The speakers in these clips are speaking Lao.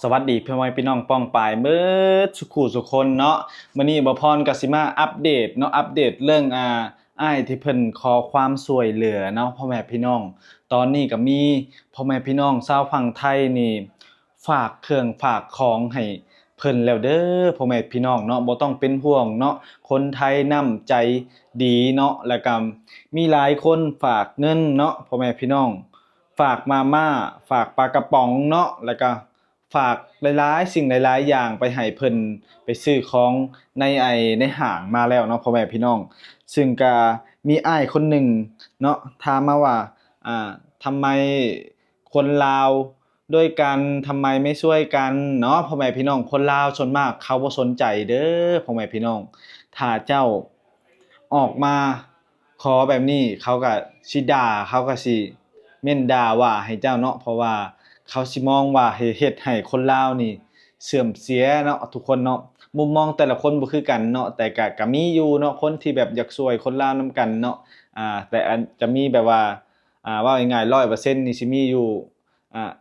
ສະຫວັດດີພໍ່ແມ່ພີ່ນ້ອງປ້ອງປາຍເບິດສຸຄູ່ສຸຄົນເນາະ. ມື້ນີ້ບ່າວພອນກໍຊິມາອັບເດດເນາະ, ອັບເດດເລື່ອງ ອ່າ ອ້າຍທີ່ເພິ່ນຂໍຄວາມຊ່ວຍເຫຼືອເນາະ ພໍ່ແມ່ພີ່ນ້ອງ. ຕອນນີ້ກໍມີພໍ່ແມ່ພີ່ນ້ອງຊາວຝັ່ງໄທນີ້ ຝາກເຄື່ອງຝາກຂອງໃຫ້ເພິ່ນແລ້ວເດີ ພໍ່ແມ່ພີ່ນ້ອງເນາະ. ບໍ່ຕ້ອງເປັນຫ່ວງເນາະ, ຄົນໄທນ້ຳໃຈດີເນາະ. ແລ້ວກໍມີຫຼາຍຄົນຝາກເງິນເນາະ ພໍ່ແມ່ພີ່ນ້ອງ, ຝາກມາມ່າ ຝາກປາກະປ໋ອງເນາະ, ແລ້ວກໍຝາກຫຼາຍໆສິ່ງຫຼາຍໆຢ່າງໄປໃຫ້ເພິ່ນ ໄປຊື້ຂອງໃນ ໄອ້ ໃນຫ້າງມາແລ້ວເນາະ ພໍ່ແມ່ພີ່ນ້ອງ. ຊຶ່ງກໍມີອ້າຍຄົນໜຶ່ງເນາະ ຖາມມາວ່າ ອ່າ ທຳໄມຄົນລາວດ້ວຍກັນ ທຳໄມໄມ່ຊ່ວຍກັນເນາະ ພໍ່ແມ່ພີ່ນ້ອງ. ຄົນລາວສ່ວນມາກເຂົາບໍ່ສົນໃຈເດີ ພໍ່ແມ່ພີ່ນ້ອງ. ຖ້າເຈົ້າອອກມາຂໍແບບນີ້ ເຂົາກໍຊິດ່າ ເຂົາກໍຊິເມັ້ນດ່າວ່າໃຫ້ເຈົ້າເນາະ, ເພາະວ່າເຂົາຊິມອງວ່າເຮັດໃຫ້ຄົນລາວນີ້ເສື່ອມເສຍເນາະ ທຸກຄົນເນາະ. ມຸມມອງແຕ່ລະຄົນບໍ່ຄືກັນເນາະ, ແຕ່ກະ ກະມີຢູ່ເນາະ ຄົນທີ່ແບບຢາກຊ່ວຍຄົນລາວນຳກັນເນາະ. ອ່າ ແຕ່ອາດຈະມີແບບວ່າ ອ່າ ເວົ້າງ່າຍໆ ຮ້ອຍເປີເຊັນນີ້ຊິມີຢູ່ ອ່າ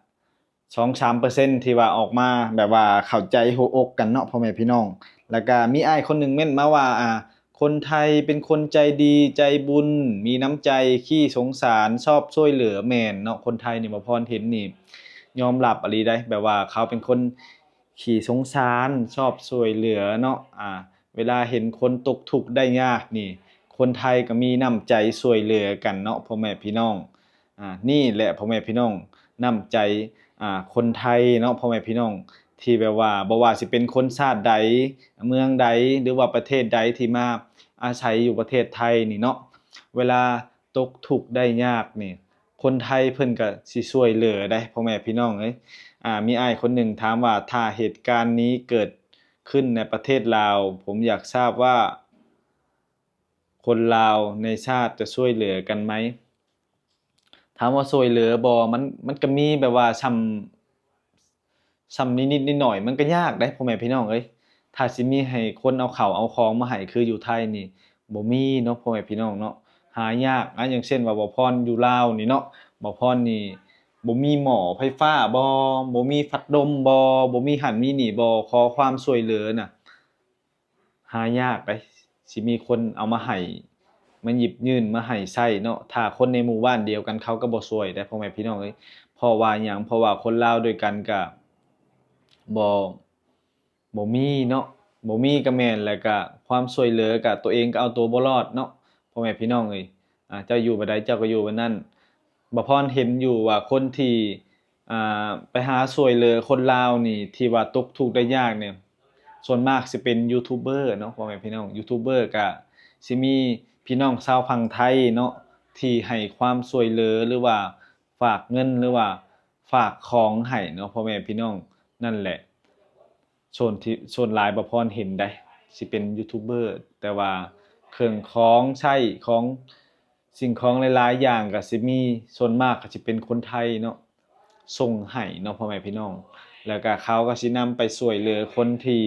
ສອງສາມເປີເຊັນທີ່ວ່າອອກມາແບບວ່າເຂົ້າໃຈຫົວອົກກັນເນາະ ພໍ່ແມ່ພີ່ນ້ອງ. ແລ້ວກະມີອ້າຍຄົນໜຶ່ງເມັ້ນມາວ່າ ອ່າ ຄົນໄທເປັນຄົນໃຈດີໃຈບຸນ ມີນ້ຳໃຈ ຂີ້ສົງສານ ຊອບຊ່ວຍເຫຼືອ. ແມ່ນເນາະ ຄົນໄທນີ້ ບ່າວພອນເຫັນນີ້ຍອມຮັບອີ່ຫຼີໃດ໋ ແບບວ່າເຂົາເປັນຄົນຂີ້ສົງສານ ຊອບຊ່ວຍເຫຼືອເນາະ. ອ່າ ເວລາເຫັນຄົນຕົກທຸກໄດ້ຍາກນີ້ ຄົນໄທກໍມີນ້ຳໃຈຊ່ວຍເຫຼືອກັນເນາະ ພໍ່ແມ່ພີ່ນ້ອງ. ອ່າ ນີ້ແຫຼະ ພໍ່ແມ່ພີ່ນ້ອງ ນ້ຳໃຈ ອ່າ ຄົນໄທເນາະ ພໍ່ແມ່ພີ່ນ້ອງ ທີ່ແບບວ່າ ບໍ່ວ່າຊິເປັນຄົນຊາດໃດ ເມືອງໃດ ຫຼືວ່າປະເທດໃດທີ່ມາອາໄສຢູ່ປະເທດໄທນີ້ເນາະ, ເວລາຕົກທຸກໄດ້ຍາກນີ້ ຄົນໄທເພິ່ນກໍຊິຊ່ວຍເຫຼືອໄດ໋ ພໍ່ແມ່ພີ່ນ້ອງເອີຍ. ອ່າ ມີອ້າຍຄົນໜຶ່ງຖາມວ່າ ຖ້າເຫດການນີ້ເກີດຂຶ້ນໃນປະເທດລາວ ຜົມຢາກຊາບວ່າ ຄົນລາວໃນຊາດຈະຊ່ວຍເຫຼືອກັນໄໝ? ຖາມວ່າຊ່ວຍເຫຼືອບໍ່? ມັນ ມັນກໍມີແບບວ່າຊ່ຳ ຊ່ຳນິດໆໜ້ອຍໆ ມັນກໍຍາກເດ້ ພໍ່ແມ່ພີ່ນ້ອງເອີຍ. ຖ້າຊິມີໃຫ້ຄົນເອົາເຂົ້າເອົາຂອງມາໃຫ້ຄືຢູ່ໄທນີ້ ບໍ່ມີເນາະ ພໍ່ແມ່ພີ່ນ້ອງເນາະ, ຫາຍາກ. ອາ ຢ່າງເຊັ່ນວ່າ ບ່າວພອນຢູ່ລາວນີ້ເນາະ, ບ່າວພອນນີ້ບໍ່ມີໝໍ້ໄຟຟ້າບໍ່? ບໍ່ມີພັດລົມບໍ່? ບໍ່ມີຫັ້ນມີນີ້ບໍ່? ຂໍຄວາມຊ່ວຍເຫຼືອນະ ຫາຍາກເດ້ ຊິມີຄົນເອົາມາໃຫ້ ມາຫຍິບຍື່ນມາໃຫ້ໃຊ້ເນາະ. ຖ້າຄົນໃນໝູ່ບ້ານດຽວກັນ ເຂົາກໍບໍ່ຊ່ວຍເດ້ ພໍ່ແມ່ພີ່ນ້ອງເອີຍ. ເພາະວ່າຫຍັງ? ເພາະວ່າຄົນລາວດ້ວຍກັນກະບໍ່ ບໍ່ມີເນາະ, ບໍ່ມີກໍແມ່ນ, ແລ້ວກະຄວາມຊ່ວຍເຫຼືອກະ ຕົວເອງກໍເອົາຕົວບໍ່ລອດເນາະ ພໍ່ແມ່ພີ່ນ້ອງເອີຍ. ອ່າ ເຈົ້າຢູ່ບ່ອນໃດ ເຈົ້າກໍຢູ່ບ່ອນນັ້ນ. ບ່າວພອນເຫັນຢູ່ວ່າຄົນທີ່ ອ່າ ໄປຫາຊ່ວຍເຫຼືອຄົນລາວນີ້ ທີ່ວ່າຕົກທຸກໄດ້ຍາກນີ້ ສ່ວນມາກຊິເປັນຢູທູບເບີເນາະ ພໍ່ແມ່ພີ່ນ້ອງ. ຢູທູບເບີກະຊິມີພີ່ນ້ອງຊາວຝັ່ງໄທເນາະ ທີ່ໃຫ້ຄວາມຊ່ວຍເຫຼືອ ຫຼືວ່າຝາກເງິນ ຫຼືວ່າຝາກຂອງໃຫ້ເນາະ ພໍ່ແມ່ພີ່ນ້ອງ. ນັ້ນແຫຼະ ສ່ວນທີ່ ສ່ວນຫຼາຍບ່າວພອນເຫັນໄດ໋ ຊິເປັນຢູທູບເບີ, ແຕ່ວ່າເຄື່ອງຂອງໃຊ້ຂອງ ສິ່ງຂອງຫຼາຍໆຢ່າງກໍຊິມີ ສ່ວນມາກກໍຊິເປັນຄົນໄທເນາະ ສົ່ງໃຫ້ເນາະ ພໍ່ແມ່ພີ່ນ້ອງ. ແລ້ວກໍເຂົາກໍຊິນຳໄປຊ່ວຍເຫຼືອຄົນທີ່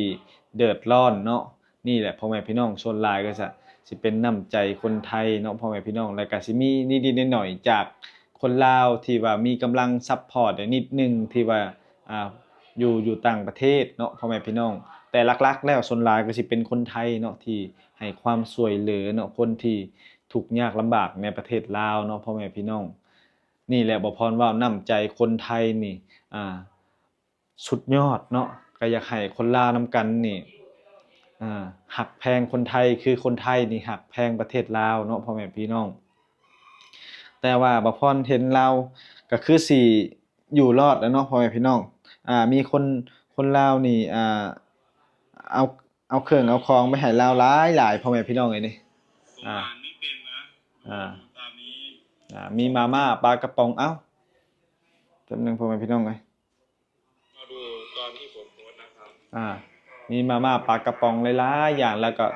ເດືອດຮ້ອນເນາະ. ນີ້ແຫຼະ ພໍ່ແມ່ພີ່ນ້ອງ, ສ່ວນຫຼາຍກໍຈະ ຊິເປັນນ້ຳໃຈຄົນໄທເນາະ ພໍ່ແມ່ພີ່ນ້ອງ. ແລ້ວກໍຊິມີນິດໆໜ້ອຍໆຈາກຄົນລາວທີ່ວ່າມີກຳລັງຊັບພອດໄດ້ນິດໜຶ່ງ ທີ່ວ່າ ອ່າ ຢູ່ ຢູ່ຕ່າງປະເທດເນາະ ພໍ່ແມ່ພີ່ນ້ອງ. ແຕ່ຫຼັກໆແລ້ວ ສ່ວນຫຼາຍກໍຊິເປັນຄົນໄທເນາະ ທີ່ໃຫ້ຄວາມຊ່ວຍເຫຼືອເນາະ ຄົນທີ່ທຸກຍາກລຳບາກໃນປະເທດລາວເນາະ ພໍ່ແມ່ພີ່ນ້ອງ. ນີ້ແຫຼະ ບ່າວພອນເວົ້າ ນ້ຳໃຈຄົນໄທນີ້ ອ່າ ສຸດຍອດເນາະ. ກໍຢາກໃຫ້ຄົນລາວນຳກັນນີ້ ອ່າ ຮັກແພງຄົນໄທ ຄືຄົນໄທນີ້ຮັກແພງປະເທດລາວເນາະ ພໍ່ແມ່ພີ່ນ້ອງ. ແຕ່ວ່າບ່າວພອນເຫັນລາວກໍຄືຊິຢູ່ລອດແລ້ວເນາະ ພໍ່ແມ່ພີ່ນ້ອງ. ອ່າ ມີຄົນ ຄົນລາວນີ້ ອ່າ ເອົາ ເອົາເຄື່ອງເອົາຂອງໄປໃຫ້ລາວຫຼາຍໆ ພໍ່ແມ່ພີ່ນ້ອງເອີຍນີ້. ອ່າ ອ່າ ອ່າ ມີມາມ່າ ປາກະປ໋ອງ ເອົ້າ ແປັບໜຶ່ງ ພໍ່ແມ່ພີ່ນ້ອງເອີຍ. ອ່າ ມີມາມ່າ ປາກະປ໋ອງ ຫຼາຍໆຢ່າງ. ແລ້ວກໍ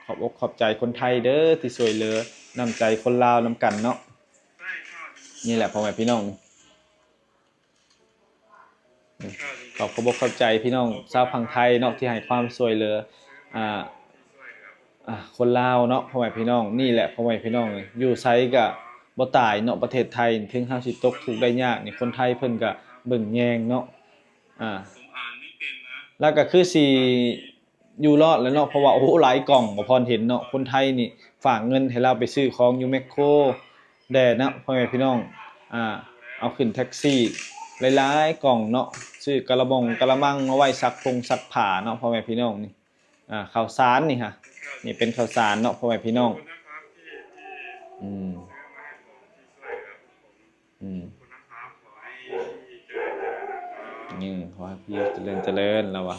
ຂອບອົກຂອບໃຈຄົນໄທເດີ ທີ່ຊ່ວຍເຫຼືອ ນ້ຳໃຈຄົນລາວນຳກັນເນາະ. ນີ້ແຫຼະ ພໍ່ແມ່ພີ່ນ້ອງ ຂອບ ຂອບອົກຂອບໃຈພີ່ນ້ອງຊາວຝັ່ງໄທເນາະ ທີ່ໃຫ້ຄວາມຊ່ວຍເຫຼືອ ອ່າ ອ່າ ຄົນລາວເນາະ ພໍ່ແມ່ພີ່ນ້ອງ. ນີ້ແຫຼະ ພໍ່ແມ່ພີ່ນ້ອງ ຢູ່ໃສກະບໍ່ຕາຍເນາະ ປະເທດໄທ. ເຖິງເຮົາຊິຕົກທຸກໄດ້ຍາກນີ້ ຄົນໄທເພິ່ນກະເບິ່ງແຍງເນາະ. ອ່າ ລາວກໍຄືຊິຢູ່ລອດແຫຼະເນາະ ເພາະວ່າ ໂອ້ ຫຼາຍກ່ອງ ບໍ່ພອນເຫັນເນາະ ຄົນໄທນີ້ຝາກເງິນໃຫ້ລາວໄປຊື້ຂອງຢູ່ແມັກໂຄແດ່ນະ ພໍ່ແມ່ພີ່ນ້ອງ. ອ່າ ເອົາຂຶ້ນແທັກຊີຫຼາຍໆກ່ອງເນາະ ຊື້ກະລະມົງກະລະມັງມາໄວ້ຊັກພົງຊັກຜ້າເນາະ ພໍ່ແມ່ພີ່ນ້ອງ. ນີ້ ອ່າ ເຂົ້າສານນີ້ຮະ ນີ້ເປັນເຂົ້າສານເນາະ ພໍ່ແມ່ພີ່ນ້ອງ. ອືມ ອືມ ນີ້ ຂໍໃຫ້ພີ່ເຈະເລີນຈະເລີນ ລາວວ່າ.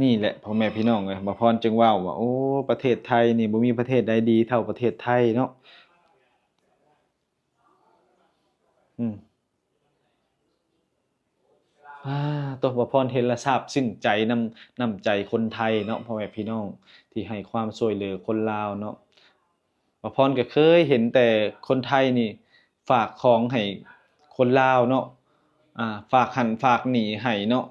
ນີ້ແຫຼະ ພໍ່ແມ່ພີ່ນ້ອງເອີຍ ບ່າວພອນຈຶ່ງເວົ້າວ່າ ໂອ້ ປະເທດໄທນີ້ ບໍ່ມີປະເທດໃດດີເທົ່າປະເທດໄທເນາະ. ອືມ ອາ ໂຕ ບ່າວພອນເຫັນລະຊາບຊຶ້ງໃຈນຳ ນ້ຳໃຈຄົນໄທເນາະ ພໍ່ແມ່ພີ່ນ້ອງ ທີ່ໃຫ້ຄວາມຊ່ວຍເຫຼືອຄົນລາວເນາະ. ບ່າວພອນກໍເຄີຍເຫັນແຕ່ຄົນໄທນີ້ຝາກຂອງໃຫ້ຄົນລາວເນາະ ອ່າ ຝາກຫັ້ນຝາກນີ້ໃຫ້ເນາະ.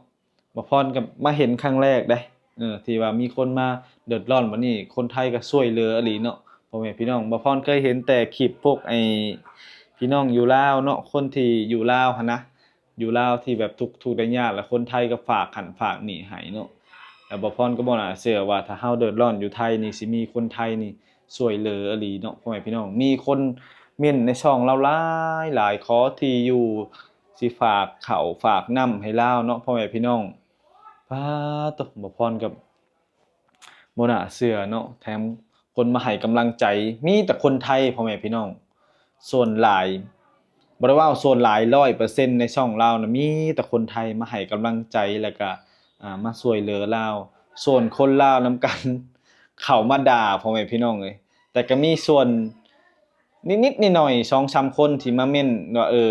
ບ່າວພອນກໍມາເຫັນຄັ້ງແລກເດ້ ເອີ ທີ່ວ່າມີຄົນມາເດືອດຮ້ອນແບບນີ້ ຄົນໄທກໍຊ່ວຍເຫຼືອອີ່ຫຼີເນາະ ພໍ່ແມ່ພີ່ນ້ອງ. ບ່າວພອນເຄີຍເຫັນແຕ່ຄລິບພວກໄອ້ພີ່ນ້ອງຢູ່ລາວເນາະ ຄົນທີ່ຢູ່ລາວຫັ້ນນະ ຢູ່ລາວທີ່ແບບທຸກ ທຸກໄດ້ຍາກ ແລ້ວຄົນໄທກໍຝາກຫັ້ນຝາກນີ້ໃຫ້ເນາະ. ແລ້ວບ່າວພອນກໍບໍ່ໜ້າເຊື່ອວ່າ ຖ້າເຮົາເດືອດຮ້ອນຢູ່ໄທນີ້ ຊິມີຄົນໄທນີ້ຊ່ວຍເຫຼືອອີ່ຫຼີເນາະ ພໍ່ແມ່ພີ່ນ້ອງ. ມີຄົນເມັ້ນໃນຊ່ອງລາວຫຼາຍໆ ຂໍທີ່ຢູ່ ຊິຝາກເຂົ້າຝາກນ້ຳໃຫ້ລາວເນາະ ພໍ່ແມ່ພີ່ນ້ອງ. ປາດໂທ້ ບ່າວພອນກໍບໍ່ໜ້າເຊື່ອເນາະ ແຖມຄົນມາໃຫ້ກຳລັງໃຈ ມີແຕ່ຄົນໄທ ພໍ່ແມ່ພີ່ນ້ອງ. ສ່ວນຫຼາຍ ບໍ່ໄດ້ເວົ້າສ່ວນຫຼາຍ ຮ້ອຍເປີເຊັນ ໃນຊ່ອງລາວນະ ມີແຕ່ຄົນໄທມາໃຫ້ກຳລັງໃຈ ແລ້ວກະ ອ່າ ມາຊ່ວຍເຫຼືອລາວ. ສ່ວນຄົນລາວນຳກັນເຂົ້າມາດ່າ ພໍ່ແມ່ພີ່ນ້ອງເອີຍ. ແຕ່ກໍມີສ່ວນນິດໆໜ້ອຍໆ ສອງສາມຄົນທີ່ມາເມັ້ນວ່າ ເອີ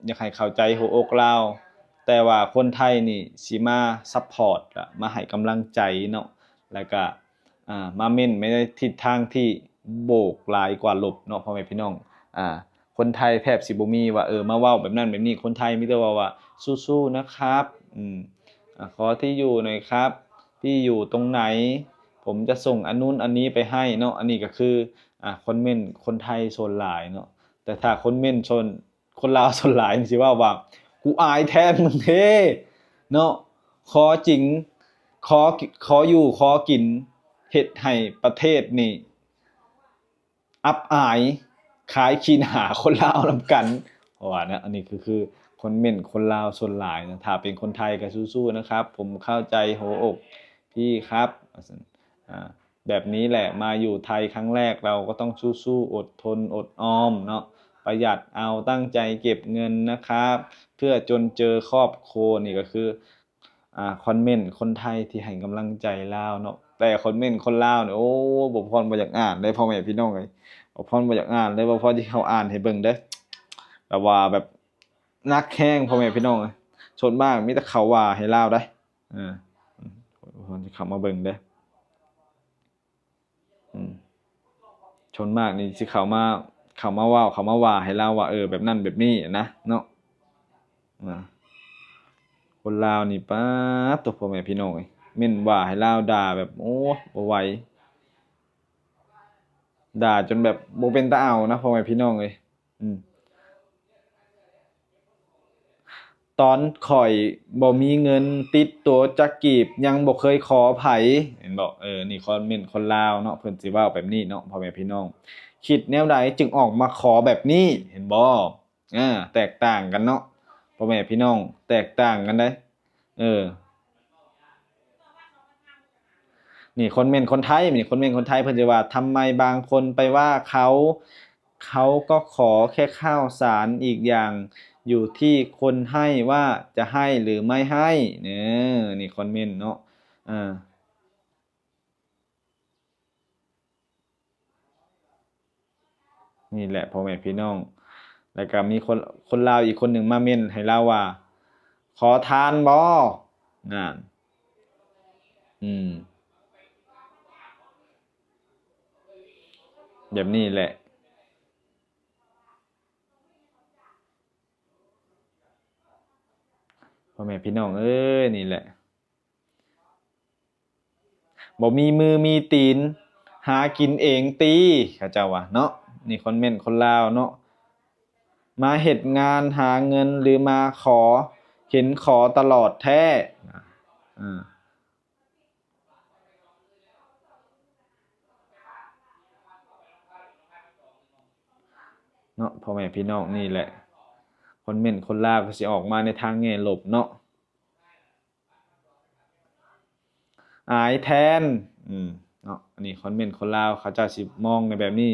ຢາກໃຫ້ເຂົ້າໃຈຫົວອົກລາວ ແຕ່ວ່າຄົນໄທນີ້ຊິມາຊັບພອດ ແລະ ມາໃຫ້ກຳລັງໃຈເນາະ ແລ້ວກະ ອ່າ ມາເມັ້ນໄປໃນທິດທາງທີ່ບວກຫຼາຍກວ່າລົບເນາະ ພໍ່ແມ່ພີ່ນ້ອງ. ອ່າ ຄົນໄທແທບຊິບໍ່ມີວ່າ ເອີ ມາເວົ້າແບບນັ້ນແບບນີ້ ຄົນໄທມີແຕ່ເວົ້າວ່າ ສູ້ໆ ນະຄັບ ອືມ ອ່າ ຂໍທີ່ຢູ່ໜ້ອຍຄັບ ທີ່ຢູ່ຕົງໄຫນ ຜົມຈະສົ່ງອັນນູ້ນອັນນີ້ໄປໃຫ້ເນາະ. ອັນນີ້ກໍຄື ອ່າ ຄອມເມັນຄົນໄທສ່ວນຫຼາຍເນາະ ແຕ່ຖ້າຄອມເມັນສ່ວນ ຄົນລາວສ່ວນຫຼາຍນີ້ຊິເວົ້າວ່າ ກູອາຍແທນມຶງເດ້ເນາະ ຂໍຈິງ ຂໍ ຂໍຢູ່ຂໍກິນ ເຮັດໃຫ້ປະເທດນີ້ອັບອາຍ ຂາຍຂີ້ໜ້າຄົນລາວນຳກັນ ເພາະວ່ານະ ອັນນີ້ຄື ຄືຄອມເມັນຄົນລາວສ່ວນຫຼາຍນະ. ຖ້າເປັນຄົນໄທກໍສູ້ໆ ນະຄັບ ຜົມເຂົ້າໃຈຫົວອົກພີ່ຄັບ ວ່າຊັ້ນ ອ່າ ແບບນີ້ແຫຼະ ມາຢູ່ໄທຄັ້ງແລກ ເຮົາກໍຕ້ອງສູ້ໆ ອົດທົນອົດອອມເນາະ ປະຢັດເອົາ ຕັ້ງໃຈເກັບເງິນນະຄັບ ເພື່ອຈົນເຈີຄອບຄົວ. ນີ້ກໍຄື ອ່າ ຄອມເມັນຄົນໄທທີ່ໃຫ້ກຳລັງໃຈລາວເນາະ ແຕ່ຄອມເມັນຄົນລາວນີ້ ໂອ້ ບ່າວພອນບໍ່ຢາກອ່ານເດ້ ພໍ່ແມ່ພີ່ນ້ອງເອີຍ ບ່າວພອນບໍ່ຢາກອ່ານເດ້. ບ່າວພອນຊິເຂົ້າອ່ານໃຫ້ເບິ່ງເດີ ແບບວ່າແບບໜັກແຮງ ພໍ່ແມ່ພີ່ນ້ອງເອີຍ. ສ່ວນມາກມີແຕ່ເຂົາວ່າໃຫ້ລາວໄດ໋ ເອີ ເຂົາມາເບິ່ງເດ້ ອືມ ສ່ວນມາກນີ້ຊິເຂົ້າມາ ເຂົ້າມາເວົ້າ ເຂົ້າມາວ່າໃຫ້ລາວວ່າ ເອີ ແບບນັ້ນແບບນີ້ນະເນາະ. ອ່າ ຄົນລາວນີ້ ປາດໂທ້ ພໍ່ແມ່ພີ່ນ້ອງເອີຍ ເມັ້ນວ່າໃຫ້ລາວ ດ່າແບບ ໂອ້ ບໍ່ໄຫວ ດ່າຈົນແບບບໍ່ເປັນຕາເອົານະ ພໍ່ແມ່ພີ່ນ້ອງເອີຍ. ອືມ ຕອນຂ້ອຍບໍ່ມີເງິນຕິດຕົວຈັກກີບ ຍັງບໍ່ເຄີຍຂໍໃຜ ເຫັນບໍ່? ເອີ ນີ້ຄອມເມັນຄົນລາວເນາະ ເພິ່ນຊິເວົ້າແບບນີ້ເນາະ ພໍ່ແມ່ພີ່ນ້ອງ. ຄິດແນວໃດຈຶ່ງອອກມາຂໍແບບນີ້ ເຫັນບໍ່? ເອີ ແຕກຕ່າງກັນເນາະ ພໍ່ແມ່ພີ່ນ້ອງ ແຕກຕ່າງກັນເດ້. ເອີ ນີ້ຄອມເມັນຄົນໄທ ນີ້ຄອມເມັນຄົນໄທ ເພິ່ນຊິວ່າ ທຳໄມບາງຄົນໄປວ່າເຂົາ ເຂົາກໍຂໍແຄ່ຂ້າວສານ ອີກຢ່າງຢູ່ທີ່ຄົນໃຫ້ວ່າຈະໃຫ້ຫຼືໄມ່ໃຫ້. ເອີ ນີ້ຄອມເມັນເນາະ ອ່າ ນີ້ແຫຼະ ພໍ່ແມ່ພີ່ນ້ອງ ແລ້ວກໍມີຄົນ ຄົນລາວອີກຄົນໜຶ່ງມາເມັ້ນໃຫ້ລາວວ່າ ຂໍທານບໍ່? ນັ້ນ ອືມ ແບບນີ້ແຫຼະ ພໍ່ແມ່ພີ່ນ້ອງເອີຍ ນີ້ແຫຼະ. ບໍ່ມີມືມີຕີນ ຫາກິນເອງຕີ ເຂົາເຈົ້າວ່າເນາະ. ນີ້ຄອມເມັນຄົນລາວເນາະ ມາເຮັດງານຫາເງິນ ຫຼືມາຂໍ ເຫັນຂໍຕະຫຼອດແທ້ ອາ ເນາະ ພໍ່ແມ່ພີ່ນ້ອງ. ນີ້ແຫຼະ ຄອນເມັນຄົນລາວກໍຊິອອກມາໃນທາງແງ່ລົບເນາະ. ອາຍແທນ ອືມ ເນາະ ອັນນີ້ຄອນເມັນຄົນລາວເຂົາເຈົ້າຊິມອງໃນແບບນີ້.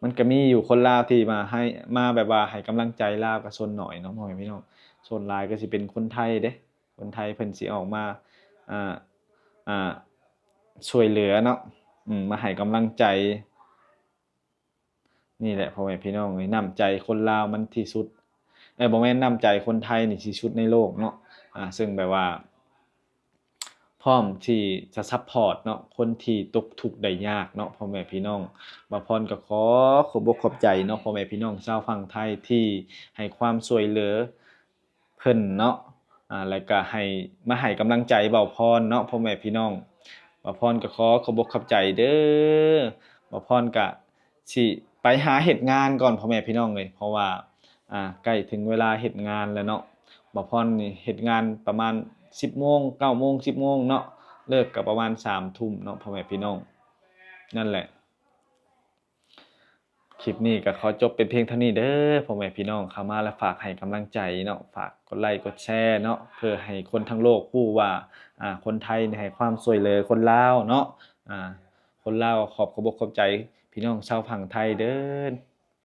ມັນກໍມີຢູ່ຄົນລາວທີ່ມາໃຫ້ ມາແບບວ່າໃຫ້ກຳລັງໃຈລາວກໍສ່ວນໜ້ອຍເນາະ ພໍ່ແມ່ພີ່ນ້ອງ. ສ່ວນຫຼາຍກໍຊິເປັນຄົນໄທເດ້ ຄົນໄທເພິ່ນຊິອອກມາ ອ່າ ອ່າ ຊ່ວຍເຫຼືອເນາະ ອືມ ມາໃຫ້ກຳລັງໃຈ. ນີ້ແຫຼະ ພໍ່ແມ່ພີ່ນ້ອງເອີຍ ນ້ຳໃຈຄົນລາວມັນທີ່ສຸດ ເອີ ບໍ່ແມ່ນ ນ້ຳໃຈຄົນໄທນີ້ທີ່ສຸດໃນໂລກເນາະ. ອ່າ ເຊິ່ງແບບວ່າ ພ້ອມທີ່ຈະຊັບພອດເນາະ ຄົນທີ່ຕົກທຸກໄດ້ຍາກເນາະ ພໍ່ແມ່ພີ່ນ້ອງ. ບ່າວພອນກໍຂໍຂອບອົກຂອບໃຈເນາະ ພໍ່ແມ່ພີ່ນ້ອງຊາວຝັ່ງໄທທີ່ໃຫ້ຄວາມຊ່ວຍເຫຼືອເພິ່ນເນາະ ອ່າ ແລ້ວກໍໃຫ້ ມາໃຫ້ກຳລັງໃຈບ່າວພອນເນາະ ພໍ່ແມ່ພີ່ນ້ອງ. ບ່າວພອນກໍຂໍຂອບອົກຂອບໃຈເດີ. ບ່າວພອນກະ ຊິໄປຫາເຮັດງານກ່ອນ ພໍ່ແມ່ພີ່ນ້ອງເອີຍ ເພາະວ່າ ອ່າ ໃກ້ເຖິງເວລາເຮັດງານແລ້ວເນາະ. ບ່າວພອນນີ້ເຮັດງານປະມານສິບໂມງ ເກົ້າໂມງ ສິບໂມງເນາະ ເລີກກໍປະມານສາມທຸ່ມເນາະ ພໍ່ແມ່ພີ່ນ້ອງ. ນັ້ນແຫຼະ ຄລິບນີ້ກໍຂໍຈົບເປັນພຽງເທົ່ານີ້ເດີ ພໍ່ແມ່ພີ່ນ້ອງ. ເຂົ້າມາແລ້ວຝາກໃຫ້ກຳລັງໃຈເນາະ ຝາກກົດໄລກົດແຊເນາະ ເພື່ອໃຫ້ຄົນທັງໂລກຮູ້ວ່າ ອ່າ ຄົນໄທນີ້ໃຫ້ຄວາມຊ່ວຍເຫຼືອຄົນລາວເນາະ. ອ່າ ຄົນລາວກໍຂອບ ຂອບອົກຂອບໃຈພີ່ນ້ອງຊາວຝັ່ງໄທເດີ.